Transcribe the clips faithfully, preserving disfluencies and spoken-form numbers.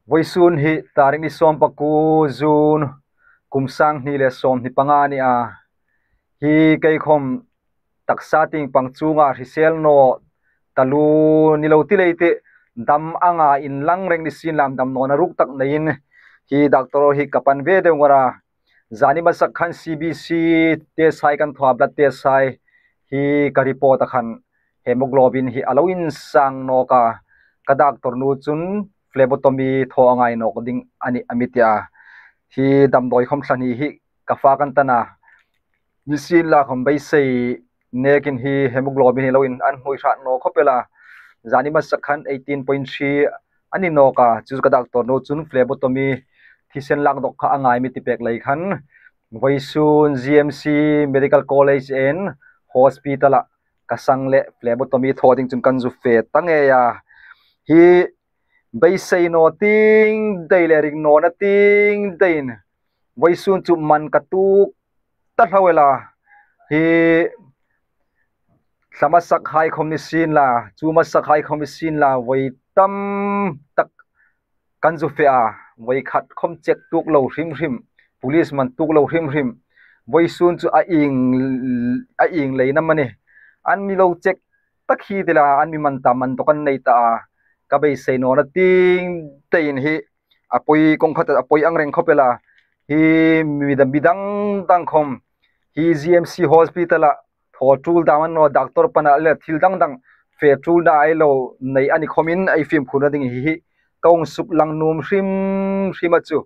Vawisun hi tarik ni sawmpakuo June, kum sanghni le sawmhni panga a ni a. Hi kei khawm taksa tieng pang chunga hrisel naw taluo ni lo ti lei tih, dam anga inlang reng ni sienla damnawna ruk tak neiin hi doctor hi ka pan ve deu ngar a. Zani hmasak khan C B C test hai kan thaw a, blood test hai, hi ka report a khan hemoglobin hi a lo insang nawk a, ka doctor nu chun phlebotomy thaw a ngai nawk ding a nih a mi ti a. Hi damdawi khawm thla hni hi ka fa kan tan a, ni sienla khawm beisei nekin hi hemoglobin hi lo in an hnuoi hrat naw khawp el a. Zani hmasak khan eighteen point three a ni nawk a, chu ka doctor nu chun phlebotomy, thisen lak dawk kha a ngai mi ti pek lei khan, vawisun G M C Medical College and Hospital-a ka sang le phlebotomy thaw ding chun kan zu fe ta ngei a. Hi beisei naw tieng dai le ring nawna tieng daiin vawisun chu man ka tuk ta hlauh el a. Hi thla hmasak hai khawm ni sienla, chu hmasak hai khawm ni sienla, voi tam tak kan zu fe a, voi khat khawm check tuk lo hrim hrim, police man tuk lo hrim hrim, vawisun chu a ieng, a ieng lei nam a nih. An mi lo check tak hi ti la, an mi man ta, man dawk an nei ta a, ka beisei nawna tieng daiin hi a poi, kawng khat a poi ang reng khawp el a, hi mi dang, mi dang dang khawm hi G M C Hospital-a thaw tul dam an naw, doctor pana le thil dang dang fe tulna ei lo nei a ni khawmin ei fimkhurna ding hi hi ka hung suk lang nuom hrim hrim a chu.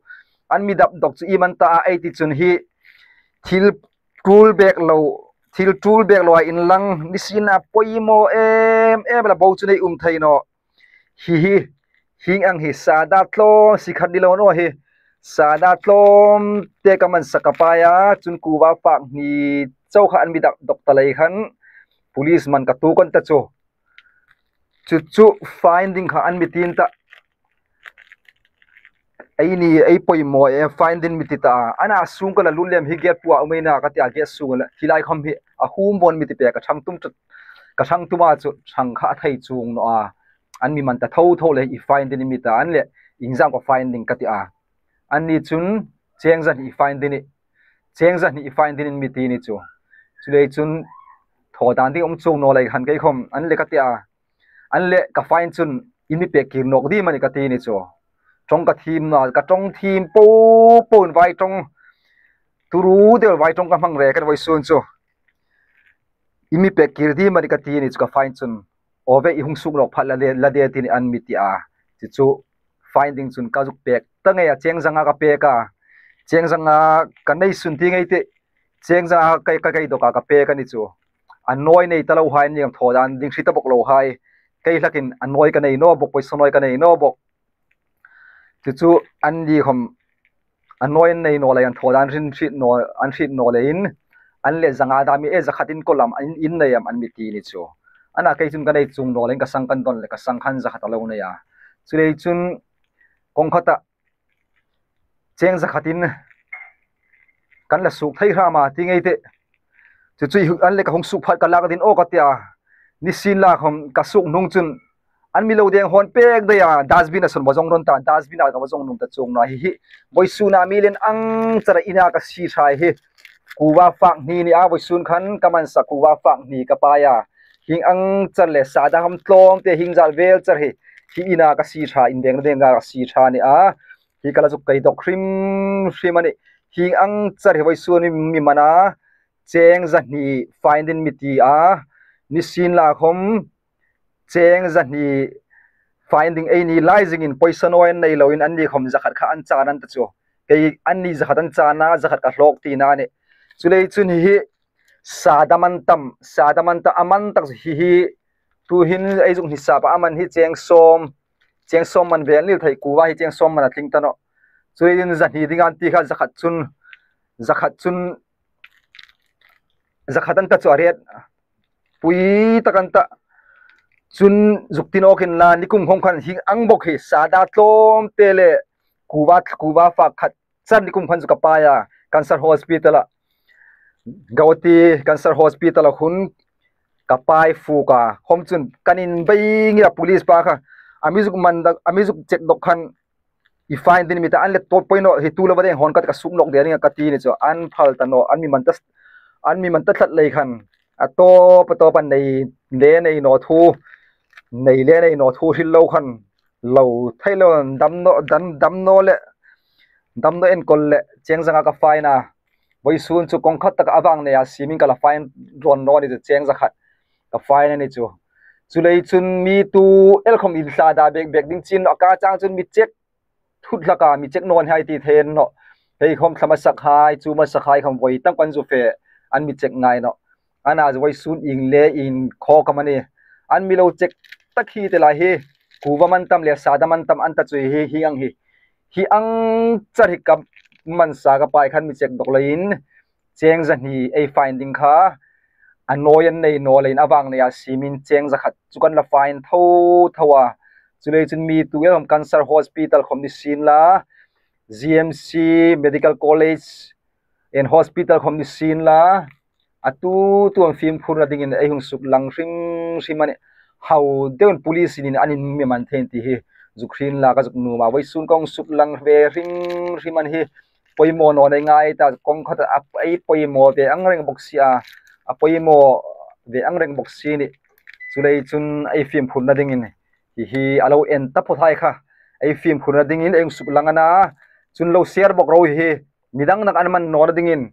An mi dap dawk chu iem an ta a ei ti chun hi thil tul bek lo, thil tul bek lo a inlang, ni sienla poimaw em em la bo chu nei um thei naw. Hi hi, hieng ang hi sada tlawm si khat ni lo naw hi. Sada tlawm te ka man sak ka pai a, chun kuva fak hni chau kha an mi dap dawk ta lei khan police man ka tuk an ta chu. Chu chu fine ding kha an mi ti an ta. Ei ni, ei poimaw e, fine ding mi ti ta. Ana sung ka la lut lem hi gate pua um ei na ka ti a, gate sung la. Hi lai khawm hi a hum bon mi ti pek ka thang tum chu, ka thang tum a chu thang kha a thei chuong naw a. An mi man ta tho tho le i fine ding mi ta an le, ieng zam ka fine ding ka ti a. An ni chun cheng za hni fine ding ni, cheng za hni fine ding mi ti ni chu. Chu lei chun thaw dan ding um chuong naw lei khan kei khawm an le ka ti a. An le ka fine chun in mi pek kir nawk ding am a ni ka ti ni chu. Ṭawng ka thiem naw, ka ṭawng thiem po po in vai ṭawng, turu deu vai ṭawng ka hmang reng khan vawisun chu in mi pek kir ding am a ni ka ti ni chu ka fine chun. Aw ve, i hung suk nawk pha la de, la de ti ni an mi ti a. Chu chu fine ding chun ka zuk pek ta ngei a, cheng zanga ka pek a. Cheng zanga ka nei sun ti ngei tih. Cheng zanga ka, ka, ka dawk a ka pek a ni chu. A nawi nei ta lo hai ni ang thaw dan ding hre ta bawk lo hai. Kei hlakin a nawi ka nei naw bawk, pawisa nawi ka nei naw bawk. Chu chu an ni khawm a nawi an nei naw lei, an thaw dan hriet naw, an hriet naw leiin an le zanga dam mi e, za khat in ko lam in, in nei am an mi ti ni chu. Ana kei chun ka nei chuong naw leiin ka sang kan don le ka sang khan za khat a lo nei a. Chu lei chun kawng khata cheng za khat in kan la suk thei hram a ti ngei tih. Chu chu an le ka hung suk phat ka lak ding aw ka ti a. Ni sienla khawm ka suk hnung chun an mi lo deng hawn pek dai a, dustbin-a sawn va zong rawn ta, dustbin-a ka va zong nuom ta chuong naw hi hi. Vawisun a mi lien ang char a ina ka sie ṭha hi. Kuva fak hni ni a, vawisun khan ka man sak kuva fak hni ka pai a. Hieng ang char le sada ham tlawm te hieng zat vel char hi, hi ina ka sie ṭha, in deng deng ka sie ṭha ni a. Hi ka la zuk kai dawk hrim hrim a nih. Hieng ang char hi vawisun mi man a, cheng za hni fine ding mi ti a. Ni sienla khawm cheng za hni fine ding ei ni lai zingin pawisa nawi an nei loin an ni khawm za khat kha an chan an ta chu. Kei an ni za khat an chan a, za khat ka hlawk tina a nih. Chu lei chun hi hi sada man tam, sada man ta, a man tak hi hi. Tuhin ei zuk hni sap a, a man hi cheng sawm, cheng sawm man vel ni thei, kuva hi cheng sawm man a tling ta nawh. Chu leiin za hni ding an ti kha, za khat chun, za khat chun, za khat an ta chu a riet pui tak an ta. Chun zuk ti nawk inla, nikum khawm khan hieng ang bawk hi sada tlawm te le kuva, kuva fak khat char nikum khan chu ka pai a, Cancer Hospital-a, Guwahati Cancer Hospital-a khun ka pai fuk a. Khawm chun kan inbei ngia, police pa kha a mi zuk man dawk, a mi zuk check dawk khan Fine ding mi ta an le tawp poi naw hi, tu lo va deng hon ka ka suk nawk de ring a ka ti ni chu. An phal ta naw, an mi man ta, an mi man ta tlat lei khan. A tawp, a tawp an nei le nei naw thu, nei le nei naw thu hril lo khan. Lo thei lo dam naw, dam, dam naw le, dam naw enkol le, cheng zanga ka fine a. Vawisun chu kawng khat taka a vang nei a simin ka la fine rawn naw ni chu, cheng za khat. Ka fine a ni chu. Chulei chun mi tu el khom in hla da bek bek ding chin a ka chang chun mi check thut hlaka mi check nawn hai ti thei naw. Hei khom thla masak hai, chu masak hai khom voi tam kan zu fe, an mi check ngai naw. Ana vawisun ing le in khaw ka mani. An mi lo check tak hi te lai hi. Kuva man tam le sada man tam an ta chu hi, hi ang hi. Hi ang char hi ka man sa ka pai khan mi check dawk leiin. Cheng za hni ei fine ding kha. A nawi an nei naw leiin a vang nei a simin cheng za khat chu kan la fine tho tho a. Chulei chun mi tu el khom cancer hospital khom ni sin la, G M C Medical College and Hospital khom ni sin la, a tu tu an fimkhurna dingin ei hung suk lang hrim hrim a ni. Hau deuin police in an in mi man thei ti hi zuk hrin la ka zuk nuom a. Vawisun ka hung suk lang ve hrim hrim a ni hi. Poimaw naw nei ngai ta, kawng khat a, ei poimaw ve ang reng bawk si a. A poimaw ve ang reng bawk si ni. Chulei chun ei fimkhurna dingin hi hi a lo en ta phawt hai kha. Ei fimkhurna dingin ei hung suk lang a na. Chun lo share bawk ro hi. Mi dang dang an man nawna dingin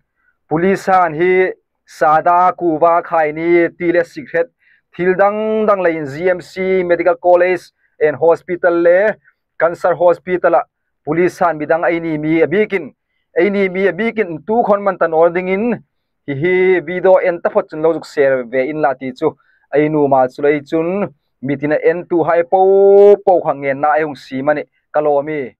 police han hi sada, kuva, khaini ti le sikret thil dang dang leiin G M C Medical College and Hospital le Cancer Hospital-a police han mi dang ei ni mi a bikin, ei ni mi a bikin tu khom man ta nawna dingin hi hi video en ta phawt chun lo zuk share ve inla ti chu ei nuom a. Chulei chun mi tina entuhai po po kha ngenna ei hung siem a ni ka lawm e.